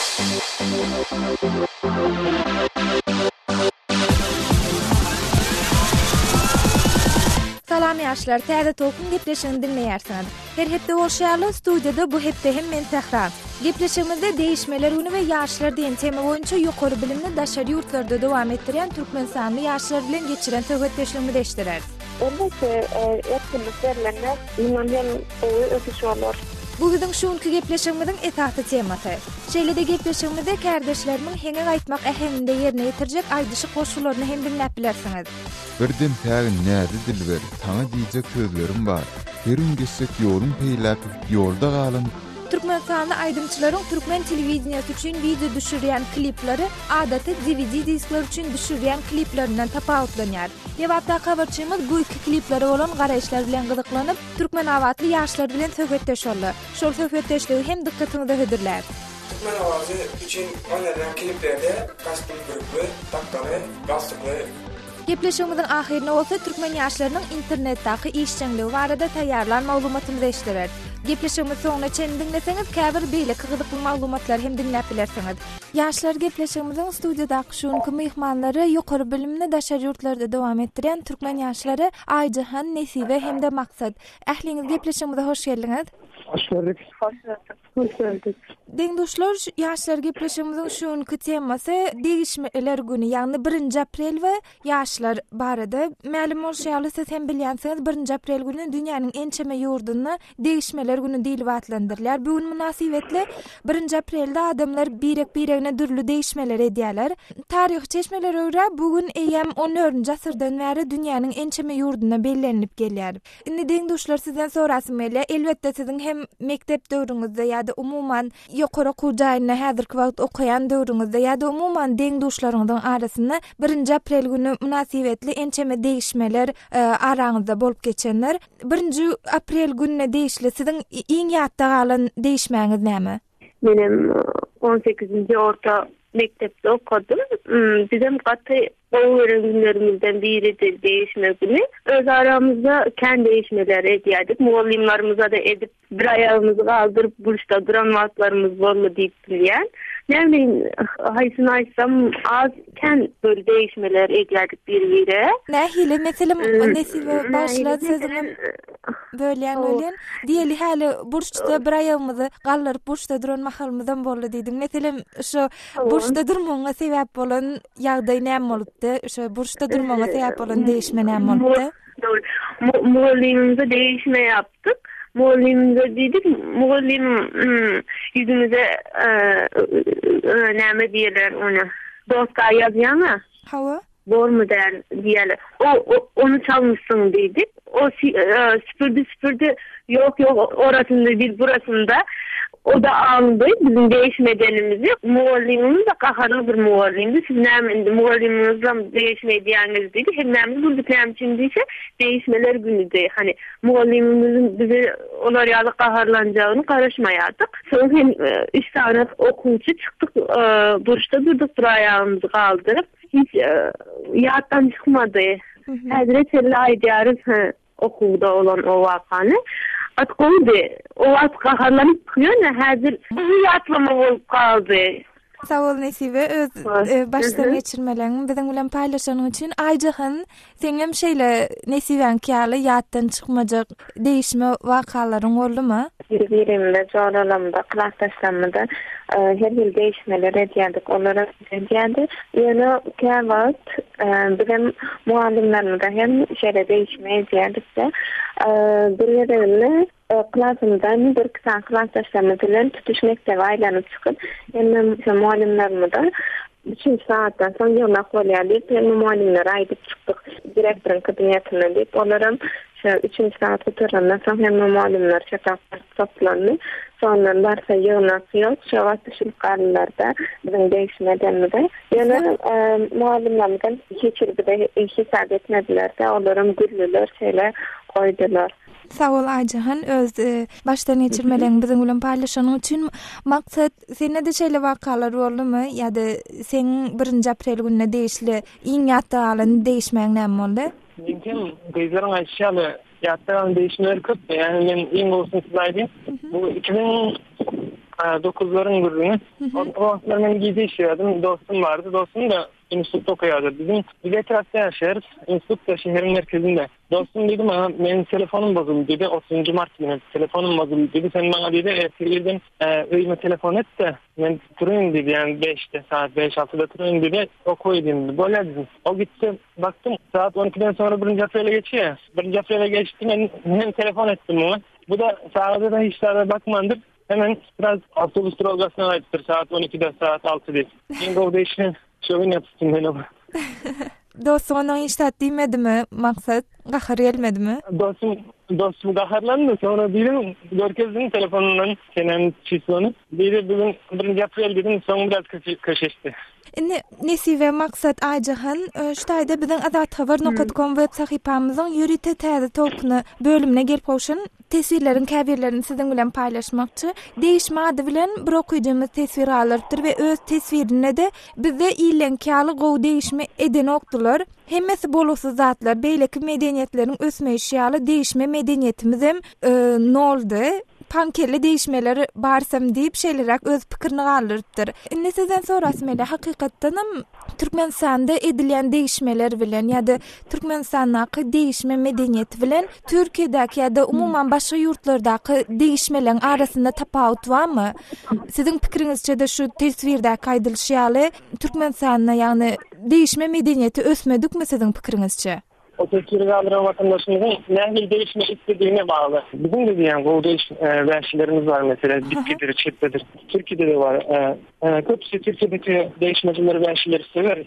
Salam ýaşlar, Täze Tolkun gepleşigini diňleýärsiňiz. Her hepde bolşy ýaly, studiýada bu hepde hem men Sähra. Gepleşigimizde Degişmeler güni we ýaşlar diýen tema boýunça ýokary bilimini daşary ýurtlarda dowam etdirýän türkmenistanly ýaşlar bilen geçiren söhbetdeşligimizi eşidireris. Elbetde, erkinlik berlende mundan hem gowy ösüş bolar. Bu biziň şu günki gepleşigimiziň esasy temasy. Şeýle-de gepleşigimizde kärdeşlerimiň heňe gaýtmak äheňinde ýerine ýetirjek aýdyşyk goşgularyny hem diňläp bilersiňiz. Bir dem sägin näzli dilber, Saňa diýjek sözlerim bar. Her gün geçjek ýoluň peýläp, Ýolda galan. Türkmenistanly aýdymçylaryň türkmen telewideniýesi üçin wideo düşürýän klipleri adaty DVD diskler üçin düşürýän kliplerinden tapawutlanýar. Lebapdaky habarçymyz bu iki kliplere bolan garaýyşlar bilen gyzyklanyp, türkmenabatly ýaşlar bilen söhbetdeş boldy. Şol söhbetdeşligi hem dykgatyňyza hödürläris. Türkmen owazy üçin oýnalýan kliplerde kostýum bürükli, takgaly, galstukly. Gepleşigimiziň ahyrynda bolsa türkmen ýaşlarynyň internetdaky işjeňligi barada taýýarlan maglumatymyzy eşidireris. Gepleşigimizi soňuna çenli diňleseňiz käbir beýleki gyzykly maglumatlary hem diňläp bilersiňiz. Ýaşlar gepleşigimiziň studiýadaky şu günki myhmanlary ýokary bilimini daşary ýurtlarda dowam etdirýän türkmen ýaşlary Aýjahan, Nesibe hem-de Maksat. Ähliňiz gepleşigimize hoş geldiňiz. Hoş gördük. Hoş gördük. Hoş gördük. Deň-duşlar, ýaşlar gepleşigimiziň şu günki temasy degişmeler güni, ýagny birinji aprel we ýaşlar barada. Mälim bolşy ýaly, siz hem bilýänsiňiz, birinji aprel güni dünýäniň ençeme ýurdunda degişmeler güni diýlip atlandyrylýar. Bu gün mynasybetli birinji aprelde adamlar birek-biregine dürli degişmeler edýärler. Taryhy çeşmelere görä, bu gün eýýäm on dördünji asyrdan bäri dünýäniň ençeme ýurdunda bellenilip gelýär. Indi deň-duşlar sizden sorasym gelýär. Elbetde siziň hem mekdep döwrüňizde ýa-da umuman ýokary okuw jaýynda häzirki wagt okaýan döwrüňizde ýa-da umuman deň-duşlaryňyzyň arasynda birinji aprel güni mynasybetli ençeme degişmeler araňyzda bolup geçendir. Birinji aprel gününe degişli siziň iň ýatda galan degişmäňiz näme? Menem on sekizinji orta mekdepde okadym. Bizem gaty gowy gören günlerimizden biridir degişme güni. Öz aramyzda kän degişmeler edýärdik. Mugallymlarymyza-da edip, bir aýagymyzy galdyryp burçda duran wagtlarymyz boldy diýip bilýän. Näbileýin, haýsyny aýtsam az kän böyle degişmeler edýärdik bir-bire. Nähili? Meselem, Nesibe bagyşla sözüňem bölýän welin, diýeli häli burçda bir aýagymyzy galdyryp burçda duran mahalymyzam boldy diýdiň. Meselem, şo burçda durmagyňa sebäp bolan ýagdaý näme bolupdy? Şo burçda durmagyňa sebäp bolan degişme näme bolupdy? Dogry. Mugallymymyza degişme ýapdyk. Mugallymymyza diýdik, mugallym ýüzümize näme diýerler ony, doska ýazýaň-a. Hawa. Bormy däl diýýärler. O, ony çalmyşsyň diýdik. O süpürdi, süpürdi. Ýok, ýok, orasynda değil, burasynda. O-da aňdy biziň degişme edenimizi. Mugallymymyz-da gaharly bir mugallymdy. Siz näme indi mugallymyňyzlam degişme edýäňiz diýdi. Hemmämiz güldük näme üçin diýse, degişmeler günüdi. Hany, mugallymymyzyň bize olar ýaly gaharlanjagyny garaşmaýardyk. Soň hem üç sany okuwçy çykdyk, burçda durduk bir aýagymyzy galdyryp. Hiç ýatdan çykmady. Häzire çenli aýdýarys okuwda bolan o wakany. Gaty gowudy. O wagt gaharlanypdyk ýöne häzir gowy ýatlama bolup galdy. Sag bol Nesibe öz başdan geçirmeleriňi biziň bilen paýlaşanyň üçin. Aýjahan seňem şeýle Nesibäňki ýaly ýatdan çykmajak degişme wakalaryň boldumy? Bir-birimize joralarymyza, klasdaşlarymyza her hili degişmeler edýärdik. Olaram Edýärdi. Ýöne käwagt bizem mugallymlarymyza hem şeýle degişme edýärdik-de. Bir gezeginde klasymyzdan birki sany klasdaşlarymyz bilen tutuş mekdebe aýlanyp çykyp, hemme mugallymlarymyza üçünji sagatdan soň ýygnak bolýar diýip, hemme mugallymlara aýdyp çykdyk. Direktoryň kabinetinde diýip, olaram şo üçünji sagat gutarandan soň hemme mugallymlar şo Toplandy. Şondan barsa ýygnak ýok. Şo wagt düşünip galdylar-da biziň degişme edenimize. Ýöne mugallymlarymyzam hiç hili bize hesap etmediler-de, olaram güldüler, şeýle goýdular. Sag bol Aýjahan öz başdan geçirmeleriňi biziň bilen paýlaşanyň üçin. Maksat sende-de şeýle wakalar boldumy ýa-da seň birinji aprel gününe degişli iň ýatda galan degişmäň näme boldy? Meňkem gyzlaryň aýdyşy ýaly Ýatda galan degişmeler köp. Ýagny men iň gowusyny size aýdayyn. Bu 2000. dokuzlaryň gürrüňi. O wagtlar men gije işleýärdim. Dostum bardy. Dostum-da institutda okaýardy. Biziň biz etrapda ýaşaýarys. Institut-da şäheriň merkezinde. Dostum diýdi maňa, meniň telefonym bozuldy diýdi, otuzynjy mart güni telefonym bozuldy diýdi, sen maňa diýdi, ertir irden öýüme telefon et-de, men turaýyn diýdi, ýagny beşde, sagat beş-altyda turaýyn diýdi, okuwa gideyim diýdi. Bolýar diýdim. O gitdi, bakdym, sagat on ikiden soňra birinji aprele geçýär. Birinji aprele geçdi, men men telefon etdim oňa. Bu-da sagada-da hiç zada bakmandyr, hemen biraz awtobus duralgasyna gaýdypdyr, sagat on ikide, sagat alty diýip. Iň gowy degişme şo gün ýatypdym men oňa. Dostuň onuň hiç zat diýmedimi, Maksat? Gahar gelmedimi? Dostum, dostum gaharlandy. Soňra diýdim, görkezdim telefonundan senäni, çislony. Diýdi, bu gün birinji aprel diýdim, soň biraz köşeşdi. Indi Nesibe, Maksat, Aýjahan, şu taýda biziň Azathabar nokat kom web sahypamyzyň ýörite Täze tolkuny bölümine gelip gowşan teswirleriň käbirlerini siziň bilen paýlaşmakçy. Degişme ady bilen bir okyjymyz teswir galdyrypdyr we öz teswirinde-de Bizde illeňki ýaly gowy degişme edenokdylar. Hemmesi bolgusyz zatlar. Beýleki medeniýetleriň ösmeýşi ýaly degişme medeniýetimizem noldy. Paňkelle degişmeler barsam diýip şeýleräk öz pikirini galdyrypdyr. Indi sizden sorasym gelýär, hakykatdanam Türkmenistanda edilýän degişmeler bilen ýa-da Türkmenistandaky degişme medeniýeti bilen Türkiýedäki ýa-da umuman başga ýurtlardaky degişmeleriň arasynda tapawut barmy? Siziň pikiriňizçe-de şu teswirdäki aýdylyşy ýaly Türkmenistanda ýagny degişme medeniýeti ösmedikmi siziň pikiriňizçe? O teswiri galdyran watandaşymyzyň nähili degişme isledigine bagly. Biziň-de diýýän gowy degiş wäşilerimiz bar meselem Dikgedir, Çepbedir. Türkiýede-de bar. Köpüsi Türkiýedeki degişmejileri wäşileri söwer.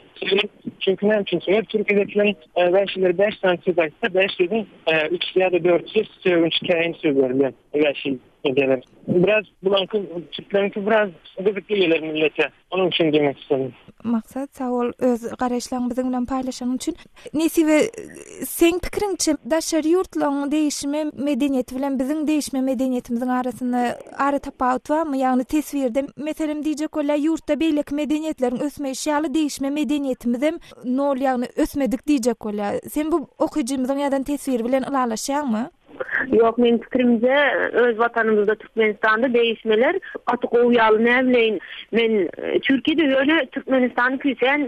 Çünki näme üçin söwer? Türkiýedekileň wäşileri bäş sany söz aýtsa, bäş sözüň üçüsi ýa-da dördüsi sögünç, käýinç sözleri bilen wäşi geler. Biraz bulaňky türkleriňki biraz gyzykly geler millete. Onuň üçin diýmek istedim. Maksat, sag bol öz garaýyşlaryňy biziň bilen paýlaşanyň üçin. Nesibe, seň pikiriňçe daşary ýurtlaryň degişme medeniýeti bilen biziň degişme medeniýetimiziň arasynda ara tapawut barmy? Ýagny teswirde, meselem diýjek bolýar, ýurtda beýleki medeniýetleriň ösmeýşi ýaly degişme medeniýetimizem nol, ýagny ösmedik diýjek bolýar. Sen bu okyjymyzyň ýazan teswiri bilen ylalaşýaňmy? Ýok, meň pikirimce öz watanymyzda Türkmenistanda degişmeler gaty gowy ýaly näbileýin men Türkiýede ýöne Türkmenistany küýseýän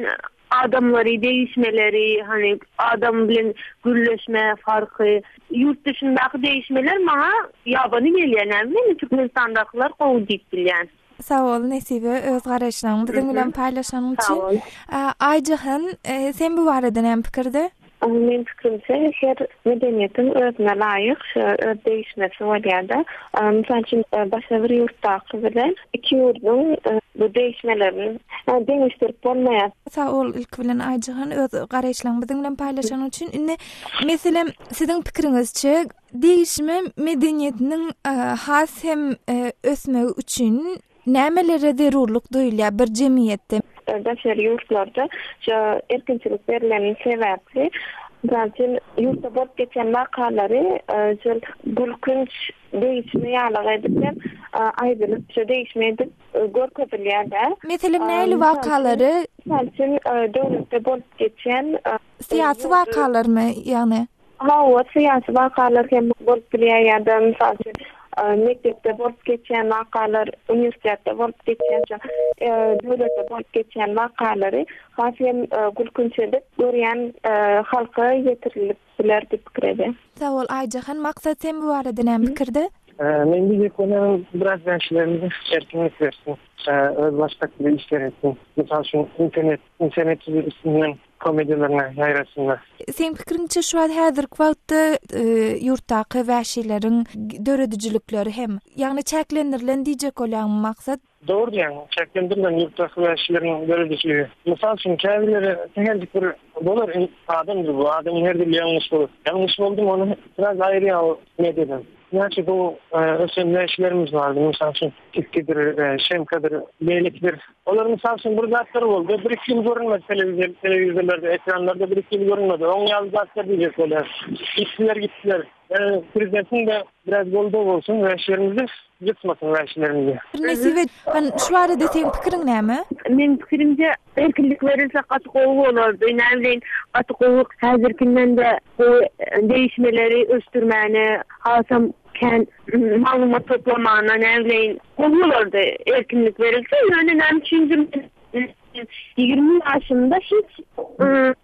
adamlary degişmeleri hany adam bilen gürleşme farky ýurt dışyndaky degişmeler maňa ýabany gelýär näbileýin Türkmenistandakylar gowy diýip bilýän. Sag bol Nesibe öz garaýyşlaryňy biziň bilen paýlaşanyň üçin. Aýjahan sen bu barada näme pikirde? Meň pikirimçe her medeniýetiň özüne laýyk öz degişmesi bolýada. Mysal üçin başga bir ýurtdaky bilen iki ýurduň bu degişmelerini deňeşdirip bolmaýar. Sag bol ilki bilen Aýjahan öz garaýyşlaryňy biziň bilen paýlaşanyň üçin. Indi meselem siziň pikiriňizçe Degişme medeniýetiniň has hem ösmegi üçin nämelere zerurlyk duýulýar bir jemgyýetde? Daşary ýurtlarda şu erkinçilik berleni sebäpli, mysal üçin, ýurtda bolup geçen wakalary şol gülkünç degişme ýalyk edip hem aýdylyp, şu degişme edip görkezilýär-de. Meselem, nähili wakalary? Mysal üçin, döwletde bolup geçen. Syýasy wakalarmy, ýagny? Hawa, syýasy wakalar hem bolup bilýär ýa-da mysal üçin, mekdepde bolup geçýän wakalar, uniwersitetde bolup geçýän şo döwletde bolup geçýän wakalary has hem gülkünç edip görýän halka ýetirilip biler diýip pikir edýän. Sag bol Aýjahan. Maksat sen bu barada näme pikirde? Men diýjek bolýanym biraz wäşilerimize erkinlik bersin. Özbaşdak bir işler etsin. Mysal üçin internet internet üstünden komediýalaryna ýaýrasynlar. Seň pikiriňçe şu wagt häzirki wagtda ýurtdaky wäşileriň döredijilikleri hem, ýagny çäklendirilen diýjek bolýaňmy Maksat? Dogry diýýäň, çäklendirilen ýurtdaky wäşileriň döredijiligi. Mysal üçin käbirleri sähelcik bir bolar adamdyr bu, adamyň her dürli ýalňyş bolar. Ýalňyş boldumy ony sraz aýyrýar o mediadan. Näçe gowy ösen wäşilerimiz bardy, mysal üçin Tilkidir, Şemkadyr, beýlekidir. Olar mysal üçin bir zatlar boldy, bir-iki ýyl görünmedi telewizor, telewizorlarda, ekranlarda bir-iki ýyl görünmedi. Oň ýaly zatlar diýjek bolýar. Gitdiler, gitdiler. Ýöne prezidentiň-de biraz goldawy bolsun wäşilerimizi, ýykmasyn wäşilerimizi. Nesibe, hany şu barada seň pikiriň näme? Meň pikirimce erkinlik berilse gaty gowy bolardy. Näme bileýin gaty gowy häzirkinden-de gowy degişmeleri ösdürmäne hasam. Kän maglumat toplamana näbileýin gowy bolardy erkinlik berilse, ýöne näme üçindir men 20 ýaşymda hiç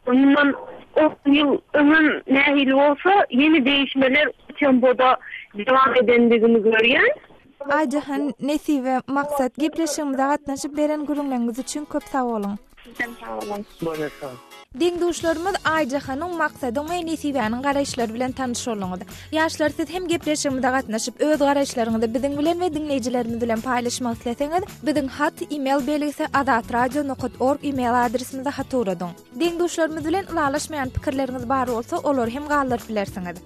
mundan on ýyl öňem nähili bolsa ýene degişmeler tempoda dowam edendigini görýän. Aýjahan, Nesibe, Maksat, gepleşigimize gatnaşyp beren gürrüňleriňiz üçin köp sag boluň. Sizem sag boluň. Bolýar sag. Deň-duşlarymyz Aýjahanyň, Maksadyň we Nesibäniň garaýyşlary bilen tanyş bolduňyz. Ýaşlar siz hem gepleşigimize gatnaşyp öz garaýyşlaryňyzy biziň bilen we diňleýjilerimiz bilen paýlaşmak isleseňiz, biziň hat, email belgisi azatradio nokat org email adresimize hat ugradyň. Deň-duşlarymyz bilen ylalaşmaýan pikirleriňiz bar bolsa, olary hem galdyryp bilersiňiz.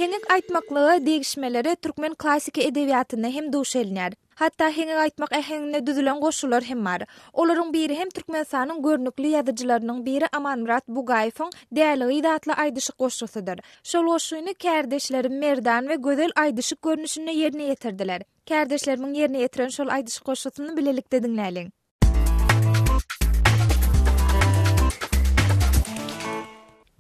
Heňek aýtmaklyga degişmelere türkmen klassiki edebiýatynda hem duş gelinýär. Hatda heňek aýtmak äheňinde düzülen goşgular hem bar. Olaryň biri hem Türkmenistanyň görnükli ýazyjylarynyň biri Amanmyrat Bugaýewiň Däli gyz atly aýdyşyk goşgusydyr. Şol goşgyny kärdeşlerim Merdan we Gözel aýdyşyk görnüşinde ýerine ýetirdiler. Kärdeşlerimiň ýerine ýetiren şol aýdyşyk goşgusyny bilelikde diňläliň.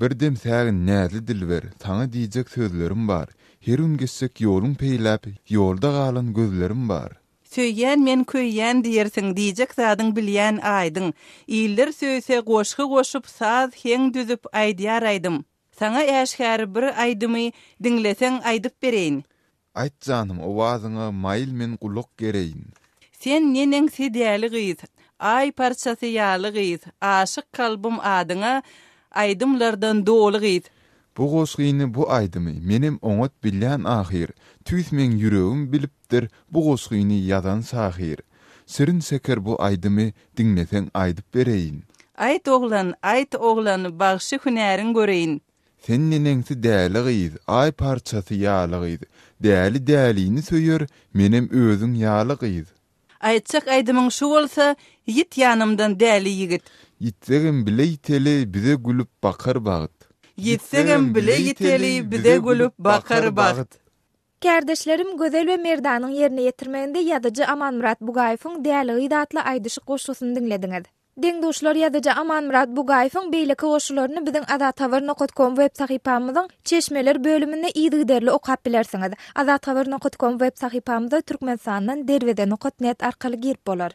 Bir dem sägin näzli dilber, Saňa diýjek sözlerim bar. Her gün geçjek ýoluň peýläp, Ýolda galan gözlerim bar. Söýýän men köýýän diýersiň diýjek zadyň bilýän aýdyň. Iller söýse goşgy goşup saz heň düzüp aýdýar aýdym. Saňa äşgär bir aýdymy diňleseň aýdyp bereýin. Aýt janym owazyňa maýyl men gulak gereýin. Sen neneňsi däli gyz, Aý parçasy ýaly gyz, Aşyk kalbym adyňa, Aýdymlardan doly gyz. Bu goşgyny bu aýdymy menem oňat bilýän ahyr, Tüýs meň ýüregim bilipdir bu goşgyny ýazan şahyr. Şirin şeker bu aýdymy diňleseň aýdyp bereýin. Aýt oglan, aýt oglan, bagşy hünäriň göreýin. Sen neneňsi däli gyz, aý parçasy ýaly gyz. Däli dälini söýer, menem özüň ýaly gyz. Aýtjak aýdymyň şu bolsa, ýit ýanymdan däli ýigit. Ýitsegem bile ýiteli, bize gülüp bakar bagt. Ýitsegem bile ýiteli, bize gülüp bakar bagt. Kärdeşlerim Gözel we Merdanyň ýerine ýetirmeginde ýazyjy Amanmyrat Bugaýewiň Däli gyz atly aýdyşyk goşgusyny diňlediňiz. Deň-duşlar ýazyjy Amanmyrat Bugaýewiň beýleki goşgularyny biziň Azathabar nokat kom web sahypamyzyň Çeşmeler bölüminde yzygiderli okap bilersiňiz. Azathabar nokat kom web sahypamyza Türkmenistandan Derweze nokat net arkaly girip bolar.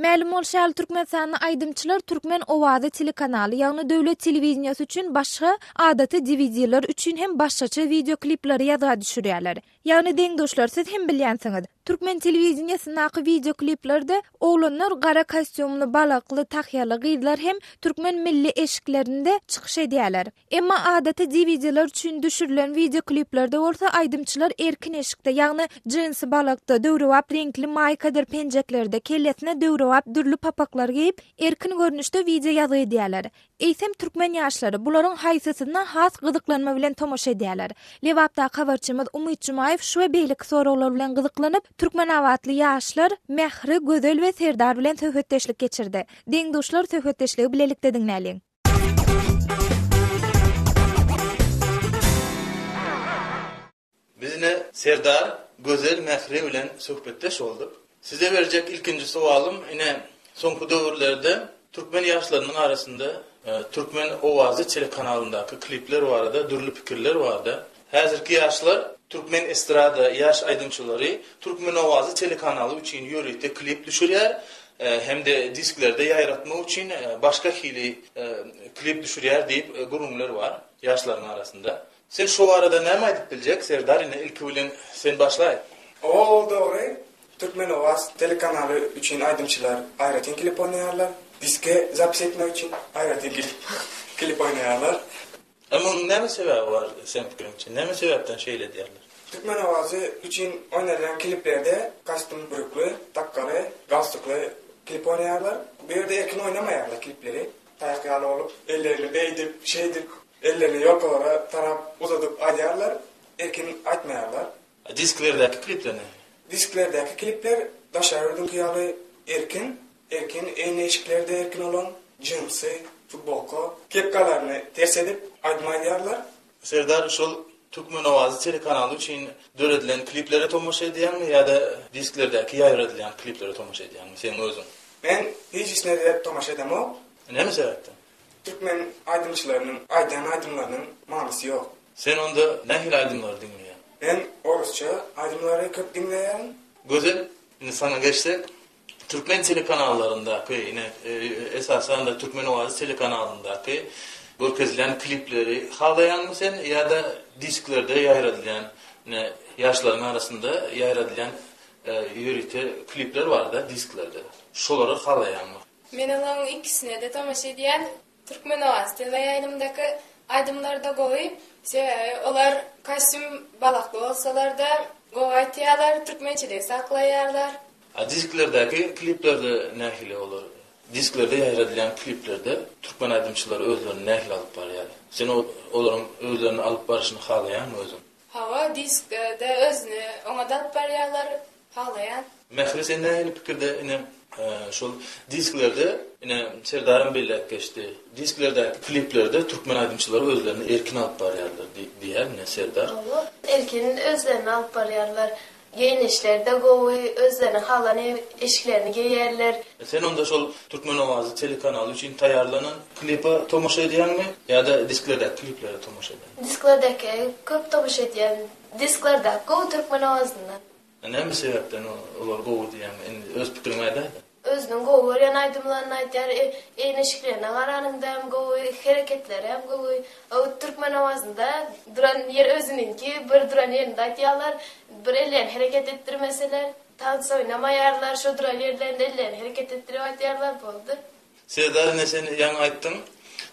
Mälim bolşy ýaly, türkmenistanly aýdymçylar Türkmen owazy telekanaly, ýagny döwlet telewideniýesi üçin başga, adaty DVD-ler üçin hem başgaça wideoklipleri ýazga düşürýärler. Ýagny deň-duşlar siz hem bilýänsiňiz. Türkmen telewideniýesindäki wideokliplerde oglanlar gara kostýumly, balakly, tahýaly, gyzlar hem türkmen milli eşiklerinde çykyş edýärler. Emma adaty DVD-ler üçin düşürilen wideokliplerde bolsa aýdymçylar erkin eşikde, ýagny jinsi balakda, döwrebap reňkli maýkadyr penjeklerde, kellesine döwrebap dürli papaklar geýip, erkin görnüşde wideo ýazgy edýärler. Eýsem türkmen ýaşlary bularyň haýsysyna has gyzyklanma bilen tomaşa edýärler? Lebapdaky habarçymyz Umyt Jumaýew şu we beýleki soraglar bilen gyzyklanyp, türkmenabatly ýaşlar Mähri, Gözel we Serdar bilen söhbetdeşlik geçirdi. Deň-duşlar söhbetdeşligi bilelikde diňläliň. Biz ine Serdar, Gözel, Mähri bilen söhbetdeş bolduk. Size berjek ilkinji sowalym ine soňky döwürlerde türkmen ýaşlarynyň arasynda Türkmen owazy telekanalyndaky klipler barada dürli pikirler bardy. Häzirki ýaşlar türkmen estrada ýaş aýdymçylary Türkmen owazy telekanaly üçin ýörite klip düşürýär hem-de disklerde ýaýratmak üçin başga hili klip düşürýär diýip gürrüňler bar ýaşlaryň arasynda. Sen şu barada näme aýdyp biljek Serdar ine ilki bilen sen başlaý. Ol dogry, Türkmen Owaz telekanaly üçin aýdymçylar aýratyn klip oýnaýarlar, diske zapis etmek üçin aýratyn klip oýnaýarlar. A munuň näme sebäbi bar seň pikiriňçe? Näme sebäpden şeýle edýärler? Türkmen owazy üçin oýnalýan kliplerde kostýum bürükli, takgaly, galstukly klip oýnaýarlar. Bu ýerde erkin oýnamaýarlar klipleri. Taýak ýaly bolup, ellerini beýdip, şeýdip, ellerini ýolkalara tarap uzadyp aýdýarlar, erkin aýtmaýarlar. A disklerdäki klipler nähili? Disklerdäki klipler daşary ýurduňky ýaly erkin, erkin, egin-eşikleri-de erkin olan, jinsi, futbolka, kepkalaryny ters edip. aýdym aýdýarlar. Serdar şol Türkmen owazy telekanaly üçin döredilen kliplere tomaşa edýäňmi ýa-da disklerdäki ýaýradylýan kliplere tomaşa edýäňmi seň özüň? Men hiç işine-de tomaşa edemok. Näme sebäpden? Türkmen aýdymçylarynyň aýdýan aýdymlarynyň manysy ýok. Sen onda nähili aýdymlary diňleýäň? Men orusça aýdymlary köp diňleýärin. Gözel, indi saňa geçsek, türkmen telekanallaryndaky, ine, esasan-da Türkmen owazy telekanalyndaky görkezilýän klipleri halaýaňmy sen ýa-da disklerde ýaýradylýan, ine, ýaşlaryň arasynda ýaýradylýan ýörite klipler bar-da disklerde, şolary halaýaňmy? Men olaryň ikisine-de tomaşa edýän. Türkmen owazy TV ýaýlymdaky aýdymlar-da gowy. Sebäbi olar kostýum balakly bolsalar-da gowy aýtýarlar, türkmençiligi saklaýarlar. A disklerdäki kliplerde nähili olar? Disklerde ýaýradylýan kliplerde türkmen aýdymçylary özlerini nähili alyp barýar? Sen olaryň özlerini alyp baryşyny halaýaňmy özüň? Hawa, diskde özüni oňat alyp barýarlar. Halaýan. Mähri sen nähili pikirde ine şol disklerde ine Serdaram belläp geçdi. Disklerdäki kliplerde türkmen aýdymçylary özlerini erkin alyp barýarlar diýýär ine Serdar. Hawa erkin özlerini alyp barýarlar. Geýnişleri-de gowy, özleriniň halan eşiklerini geýýärler. Sen onda şol Türkmen owazy telekanaly üçin taýýarlanan klipe tomaşa edýäňmi ýa-da disklerdäki kliplere tomaşa edýäňmi? Disklerdäki köp tomaşa edýän. Disklerdäki gowy Türkmen owazyndan. Näme sebäpden olar gowy diýýäň indi öz pikiriňi aýdaýda. Özüniň gowy görýän aýdymlaryny aýdýar egin-eşiklerine garanyňda hem gowy hereketleri hem gowy o türkmen owazynda duran ýer özüniňki bir duran ýerinde aýdýarlar bir ellerini hereket etdirmeseler tans oýnamaýarlar şo duran ýerlerinde ellerini hereket etdirip aýdýarlar boldy. Serdar ine sen ýaňy aýtdyň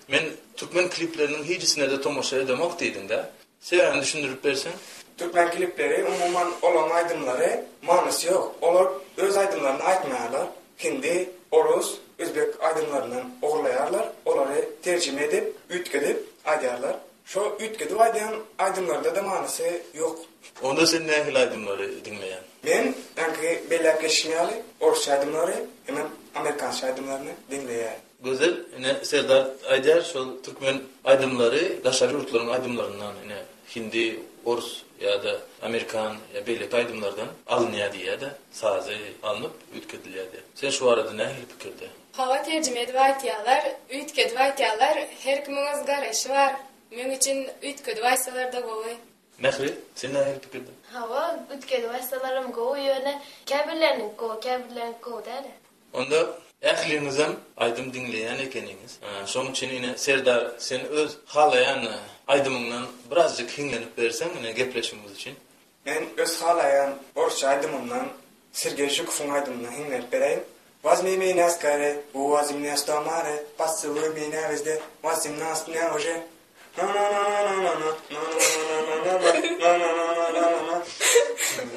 men türkmen klipleriniň hijisinede tomaşa edemok diýdiňdä. Sebäbini düşündirip berseň. Türkmen klipleri umuman olaň aýdymlary manysy ýok. Olar öz aýdymlaryny aýtmaýarlar. Hindi, orus, özbek aýdymlaryndan ogurlaýarlar. Olary terjime edip, üýtgedip aýdýarlar. Şo üýtgedip aýdýan aýdymlarda-da manysy ýok. Onda sen nähili aýdymlary diňleýäň? Men öňki belläp geçişim ýaly orsça aýdymlary hemem amerikança aýdymlaryny diňleýän. Gözel, ine Serdar aýdýar şol türkmen aýdymlary daşary ýurtlaryň aýdymlaryndan ine hindi, ors ýa-da amerikan ýa beýleki aýdymlardan alynýar diýýär-de, sazy alnyp üýtgedilýär diýýär. Sen şu barada nähili pikirde? Hawa terjime edip aýtýarlar, üýtgedip aýtýarlar, her kimiň öz garaýşy bar. Meň üçin üýtgedip aýtsalar-da gowy. Mähri, sen nähili pikirde? Hawa, üýtgedip aýtsalaram gowy, ýöne käbirleriniňki gowy, käbirleriniňki gowy däl. Onda ähliňizem aýdym diňleýän ekeniňiz. Şoň üçin ine Serdar sen öz halaýan aýdymyňdan birazjyk hiňlenip berseň ine gepleşigimiz üçin. Men öz halaýan orsça aýdymymdan Sergeý Žukowyň aýdymyndan hiňlenip beräýin. Wazmi menýa skore, uwazi mnýa sto mare, passyluý menýa wezde, wasemnast mnýa uje.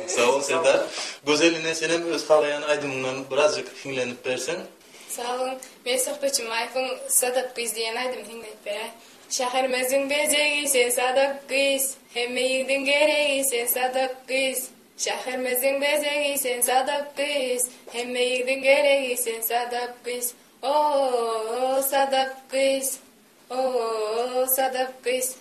Sag bol Serdar. Gözel ine senem öz halaýan aýdymyňdan birazjyk hiňlenip berseň. Sag boluň. Men Söhbet Jumaýewiň Sadap gyz diýen aýdymyny hiňlenip beräý. Şäherimiziň bezegi sen Sadap gyz, Hemme ýigdiň geregi sen Sadap gyz. Şäherimiziň bezegi sen Sadap gyz, Hemme ýigdiň geregi sen Sadap gyz. O-o-o Sadap gyz. Ooo Sadap gyz.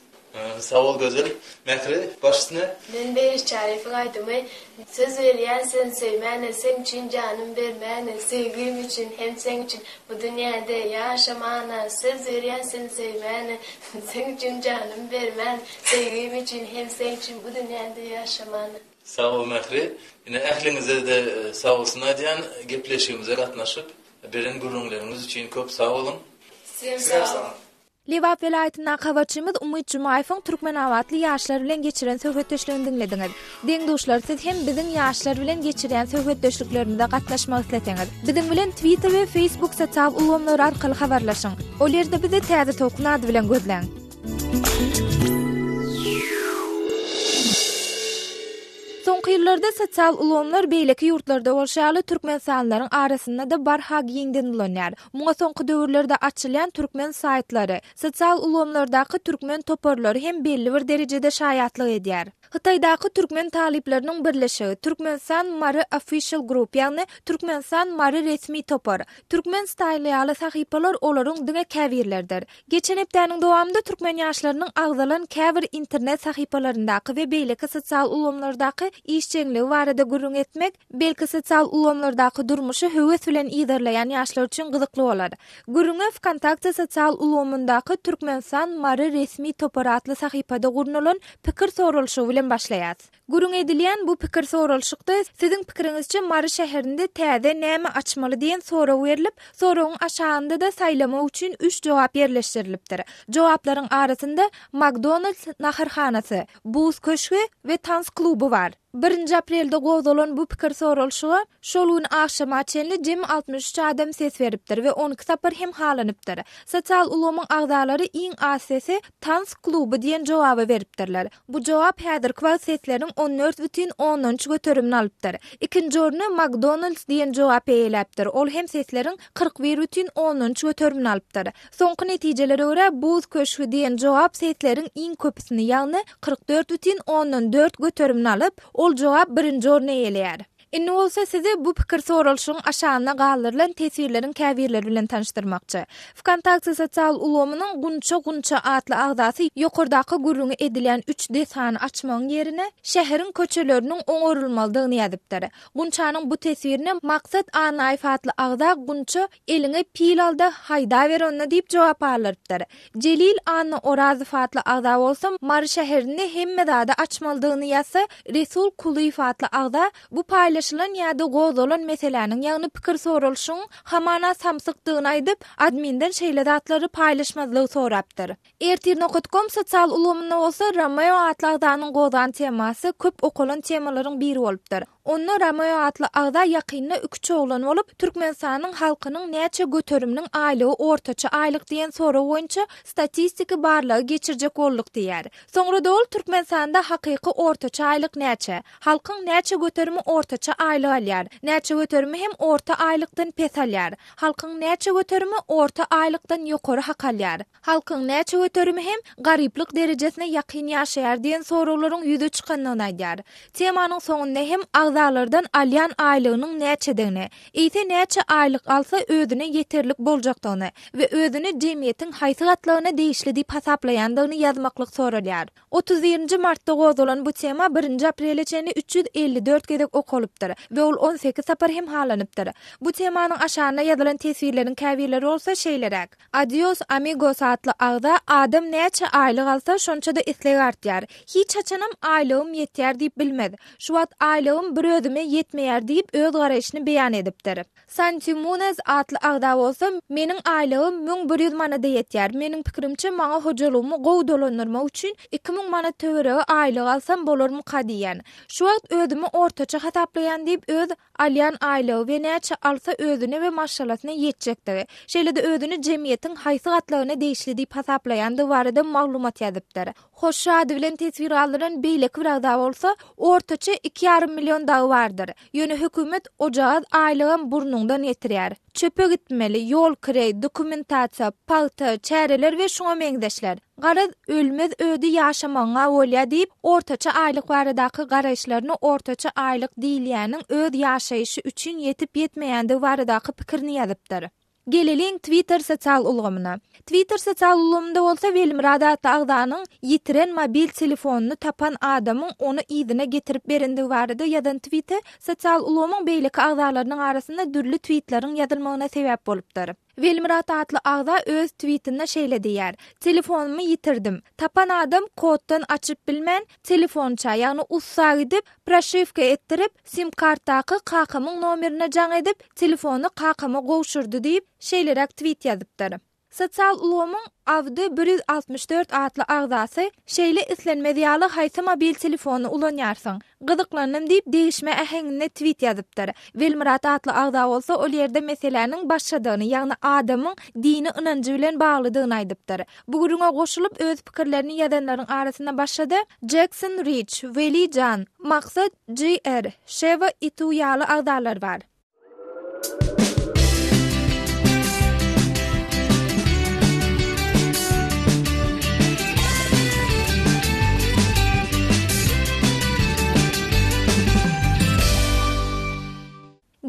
Sag bol Gözel. Mähri baş üstüne. Men Begenç Çaryýewiň aýdymy Söz berýän seni söýmäne Seň üçin janym bermäne Söýgim üçin hem seň üçin Bu dünýäde ýaşamana Söz berýän seni söýmäne Seň üçin janym bermän Söýgim üçin hem seň üçin Bu dünýäde ýaşamana. Sag bol Mähri. Ine ähliňize-de sag bolsun aýdýan gepleşigimize gatnaşyp Beren gürrüňleriňiz üçin köp sag boluň. Sizem sag boluň. Lebap welaýatyndaky habarçymyz Umyt Jumaýewiň türkmenabatly ýaşlar bilen geçiren söhbetdeşligini diňlediňiz. Deň-duşlar siz hem biziň ýaşlar bilen geçirýän söhbetdeşliklerimize gatnaşmak isleseňiz, biziň bilen Twitter we Facebook sosial ulgamlary arkaly habarlaşyň. Ol ýerde bizi Täze Tolkun ady bilen gözläň. Soňky ýyllarda sosial ulgamlar beýleki ýurtlarda bolşy ýaly türkmenistanlylaryň arasynda-da barha giňden ulanýar. Muňa soňky döwürlerde açylýan türkmen saýtlary, sosial ulgamlardaky türkmen toparlary hem belli bir derejede şaýatlyk edýär. Hytaýdaky türkmen talyplarynyň birleşigi, Türkmenistan Mary Official Group, ýagny Türkmenistan Mary resmi topar, Türkmen Style ýaly sahypalar olaryň diňe käbirleridir. Geçen hepdäniň dowamynda türkmen ýaşlarynyň agzalan käbir internet sahypalaryndaky we beýleki sosial ulgamlardaky işjeňligi barada gürrüň etmek, belki sosial ulgamlardaky durmuşy höwes bilen yzarlaýan ýaşlar üçin gyzykly bolar. Gürrüňe Wkontakte sosial ulgamyndaky Türkmenistan Mary resmi topary atly sahypada gurnalan pikir soralyşygy bilen başlaýas. Gürrüň edilýän bu pikir soralyşykda Siziň pikiriňizçe Mary şäherinde täze näme açmaly diýen sorag berlip, soragyň aşagynda-da saýlamak üçin üç jogap ýerleşdirilipdir. Jogaplaryň arasynda McDonald's naharhanasy, Buz köşgi we tans kluby bar. Birinji aprelde gozgalan bu pikir soralyşyga şol gün agşama çenli jemi 63 adam ses beripdir we 12 sapar hem halanypdyr. Sosial ulgamyň agzalary iň az sesi Tans kluby diýen jogaba beripdirler. Bu jogap häzirki wagt sesleriň on dört bütin ondan üç göterimini alypdyr. Ikinji orny McDonald's diýen jogap eýeläpdir, ol hem sesleriň 41 bütin ondan üç göterimini alypdyr. Soňky netijelere görä, Buz köşgi diýen jogap sesleriň iň köpüsini, ýagny 44 bütin ondan dört göterimini alyp, ol jogap birinji orny eýeleýär. Indi bolsa sizi bu pikir soralyşygyň aşagynda galdyrylan teswirleriň käbirleri bilen tanyşdyrmakçy. Wkontakte sosial ulgamynyň Gunça Gunça atly agzasy ýokardaky gürrüňi edilýän üç desgany açmagyň ýerine, şäheriň köçeleriniň oňarylmalydygyny ýazypdyr. Gunçanyň bu teswirine Maksat Annaýew atly agza Gunça, eliňe pil al-da, haýdaber onda diýip jogap galdyrypdyr. Jelil Annaorazow atly agza bolsa Mary şäherinde hemme zady açmalydygyny ýazsa, Resul Kulyýew atly agza bu paýlaşylan ýa-da gozgalan meseläniň, ýagny pikir soralyşygyň hamana samsykdygyny aýdyp, adminden şeýle zatlary paýlaşmazlygy sorapdyr. Ertir nokat kom sosial ulgamynda bolsa Romeo atly agzanyň gozgan temasy köp okalan temalaryň biri bolupdyr. Onda Romeo atly agza ýakynda iküç oglan bolup, Türkmenistanyň halkynyň näçe göteriminiň aýlygy ortaça aýlyk diýen sorag boýunça statistiki barlagy geçirjek bolduk diýýär. Soňra-da ol Türkmenistanda hakyky ortaça aýlyk näçe? Halkyň näçe göterimi ortaça aýlyk alýar? Näçe göterimi hem orta aýlykdan pes alýar? Halkyň näçe göterimi orta aýlykdan ýokary hak alýar? Halkyň näçe göterimi hem garyplyk derejesine ýakyn ýaşaýar diýen soraglaryň ýüze çykandygyny aýdýar. Temanyň soňunda hem agzalardan alýan aýlygynyň näçedigini, eýse näçe aýlyk alsa özüne ýeterlik boljakdygyny we özüni jemgyýetiň haýsy gatlagyna degişli diýip hasaplaýandygyny ýazmaklyk soralýar. 31-nji martda gozgalan bu tema birinji aprele çenli 354 gezek okalypdyr we ol 18 sapar hem halanypdyr. Bu temanyň aşagyna ýazylan teswirleriň käbirleri bolsa şeýleräk. Adios amigos atly agza adam näçe aýlyk alsa şonça-da isleg artýar. Hiç haçanam aýlygym ýetýär diýip bilmez. Şu wagt aýlygym bir özüme ýetmeýär diýip öz garaýşyny beýan edipdir. Santi Munez atly agza bolsa meniň aýlygym 1100 manada ýetýär. Meniň pikirimçe maňa hojalygymy gowy dolandyrmak üçin 2000 manat töweregi aýlyk alsam bolarmyka diýýän. Şu wagt özümi ortaça hasaplaýan diýip öz alýan aýlygy we näçe alsa özüne we maşgalasyna ýetjekdigi, şeýle-de özüni jemgyýetiň haýsy gatlagyna degişli diýip hasaplaýandygy barada maglumat ýazypdyr. Hoşşy ady bilen teswir galdyran beýleki bir agza bolsa, Ortaça iki ýarym million dagy bardyr. Ýöne hökümet ojagaz aýlygam burnuňdan getirýär. Çöpe gitmeli, ýol kireý, dokumentasiýa, pagta, çäreler we şuňa meňzeşler. Garaz, ölmez ödi ýaşamagyňa bolýa diýip, ortaça aýlyk baradaky garaýyşlaryny ortaça aýlyk diýilýäniň öz ýaşaýşy üçin ýetip-ýetmeýändigi baradaky pikirini ýazypdyr. Geleliň Twitter sosial ulgamyna. Twitter sosial ulgamynda bolsa Welmyrat atly agzanyň ýitiren mobil telefonyny tapan adamyň ony yzyna getirip berendigi barada ýazan twiti sosial ulgamyň beýleki agzalarynyň arasynda dürli twitleriň ýazylmagyna sebäp bolupdyr. Welmyrat atly agza öz twitinde şeýle diýýär, Telefonymy ýitirdim. Tapan adam koddan açyp bilmän, telefonça, ýagny ussa gidip, proşiwka etdirip, sim-kartdaky kakamyň nomerine jaň edip, telefony kakama gowşurdy diýip, şeýleräk twit ýazypdyr. Sosial ulgamyň Abdy 164 atly agzasy şeýle islenmez ýaly haýsy mobil telefony ulanýarsyň? Gyzyklandym diýip degişme äheňinde twit ýazypdyr. Welmyrat atly agza bolsa ol ýerde meseläniň başgadygyny, ýagny adamyň dini ynanjy bilen baglydygyny aýdypdyr. Bu gürrüňe goşulyp öz pikirlerini ýazanlaryň arasynda başga-da Jekson Riç, Weli Jan, Maksat GR, Şewa Itu ýaly agzalar bar.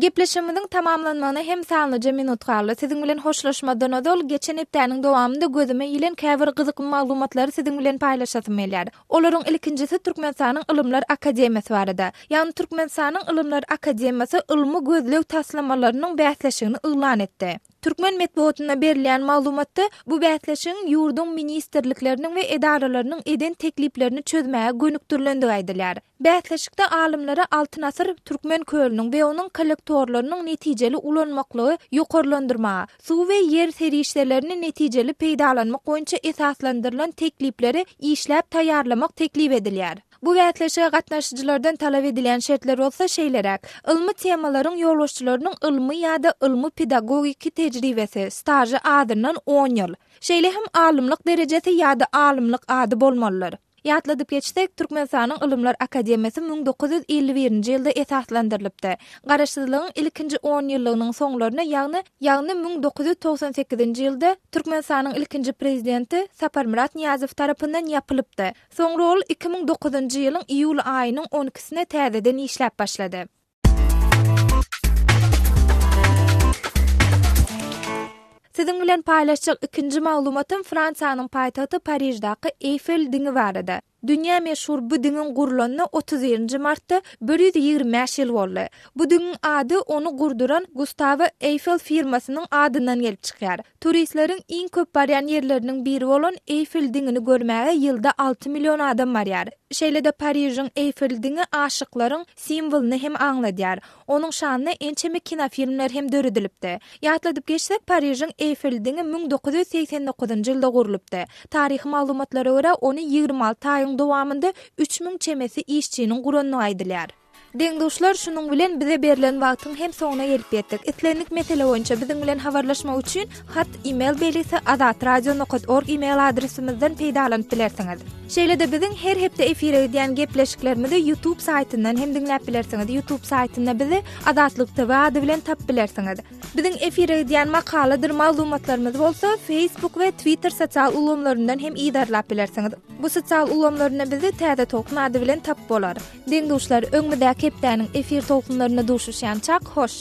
Gepleşigimiziň tamamlanmagyna hem sanlyja minut galdy. Siziň bilen hoşlaşmazdan ozal, geçen hepdäniň dowamynda gözüme ilen käbir gyzykly maglumatlary siziň bilen paýlaşasym gelýär. Olaryň ilkinjisi Türkmenistanyň Ylymlar akademiýasy barada. Ýagny Türkmenistanyň Ylymlar akademiýasy ylmy gözleg taslamalarynyň bäsleşigini yglan etdi. Türkmen metbugatynda berilýän maglumatda bu bäsleşigiň ýurduň ministrlikleriniň we edaralarynyň eden tekliplerini çözmäge gönükdirilendigi aýdylýar. Bäsleşikde alymlara Altyn asyr Türkmen kölüniň we onuň kollektorlarynyň netijeli ulanmaklygy ýokarlandyrmaga, suw we ýer serişdelerini netijeli peýdalanmak boýunça esaslandyrylan teklipleri işläp taýýarlamak teklip edilýär. Bu bäsleşige gatnaşyjylardan talap edilýän şertler bolsa şeýleräk, ylmy temalaryň ýolbaşçylarynyň ylmy ýa-da ylmy-pedagogiki tejribesi, stažy azyndan on ýyl. Şeýle hem alymlyk derejesi ýa-da alymlyk ady bolmalydyr. Ýatladyp geçsek, Türkmenistanyň Ylymlar akademiýasy 1951-nji ýylda esaslandyrylypdy. Garaşsyzlygyň ilkinji onýyllygynyň soňlaryna, ýagny, ýagny 1998-nji ýylda Türkmenistanyň ilkinji Prezidenti Saparmyrat Nyýazow tarapyndan ýapylypdy. Soňra ol 2009-njy ýylyň iýul aýynyň on ikisine täzeden işläp başlady. Siziň bilen paýlaşjak ikinji maglumatym Fransiýanyň paýtagty Pariždaky Eýfel diňi barada. Dünýä meşhur bu diňiň gurlanyna 31-nji martda 125 ýyl boldy. Bu diňiň ady ony gurduran Gustawe Eýfel firmasynyň adyndan gelip çykýar. Turistleriň iň köp barýan ýerleriniň biri bolan Eýfel diňini görmäge ýylda 6 million adam barýar. Şeýle-de Parižiň Eýfel diňi aşyklaryň simwolyny hem aňladýar. Onuň şanyna ençeme kinofilmler hem döredilipdi. Ýatladyp geçsek, Parižiň Eýfel diňi 1989-njy ýylda gurlupdy. Taryhy maglumatlara görä, ony 26 aýyň dowamynda 3000 çemesi işçiniň gurandygy aýdylýar. Deň-duşlar, şunuň bilen bize berlen wagtyň hem soňuna gelip ýetdik. Islendik mesele boýunça biziň bilen habarlaşmak üçin hat email belgisi azatradio nokat org email adresimizden peýdalanyp bilersiňiz. Şeýle-de biziň her hepde efire gidýän gepleşiklerimizi YouTube saýtyndan hem diňläp bilersiňiz. YouTube saýtynda bizi Azatlyk TV ady bilen tapyp bilersiňiz. Biziň efire gidýän makaladyr maglumatlarymyzy bolsa Facebook we Twitter sosial ulgamlaryndan hem yzarlap bilersiňiz. Bu sosial ulgamlarynda bizi Täze Tolkun ady bilen tapyp bolar. Deň-duşlar, öňümizdäki hepdäniň efir tolkunlarynda duşuşýançak, hoş!